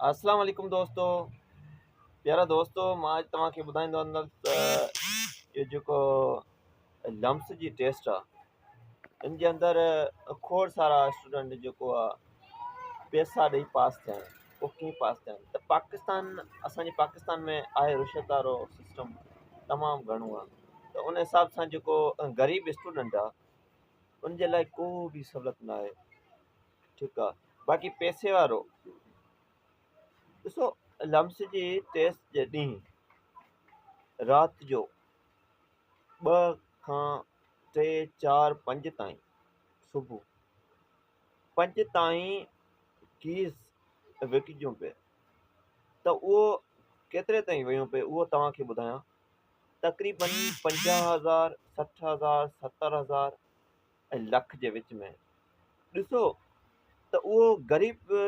اسلام عليڪم دوستو پيارا دوستو مان اڄ توهان کي ٻڌائيندو هلندس ته اهو جيڪو لمس جي ٽيسٽ آهي ان جي اندر کوڙ سارا اسٽوڊنٽ جيڪو آهي پيسا ڏئي پاس ٿيا آهن پوء ڪيئن پاس ٿيا آهن ته پاڪستان اسانجي پاڪستان ۾ آهي رشوت وارو سسٽم تمام گهڻو آهي ته ان حساب سان جيڪو غريب اسٽوڊنٽ آهي ان جي لاء ڪو به سهولت نه آهي ٺيڪ آ باقي پئسي وارو ڏسو لمس جي ٽيسٽ جي ڏينهن رات جو ٻه کان ٽي چار پنج تائين صبح پنج تائين ڪيز وڪجون پئي ته اهو ڪيتري تائين ويون پئي اهو توهان کي ٻڌايان تقريبن 50 هزار 60 هزار 70 هزار ۽ لک جي وچ ۾ ڏسو ته اهو غريب.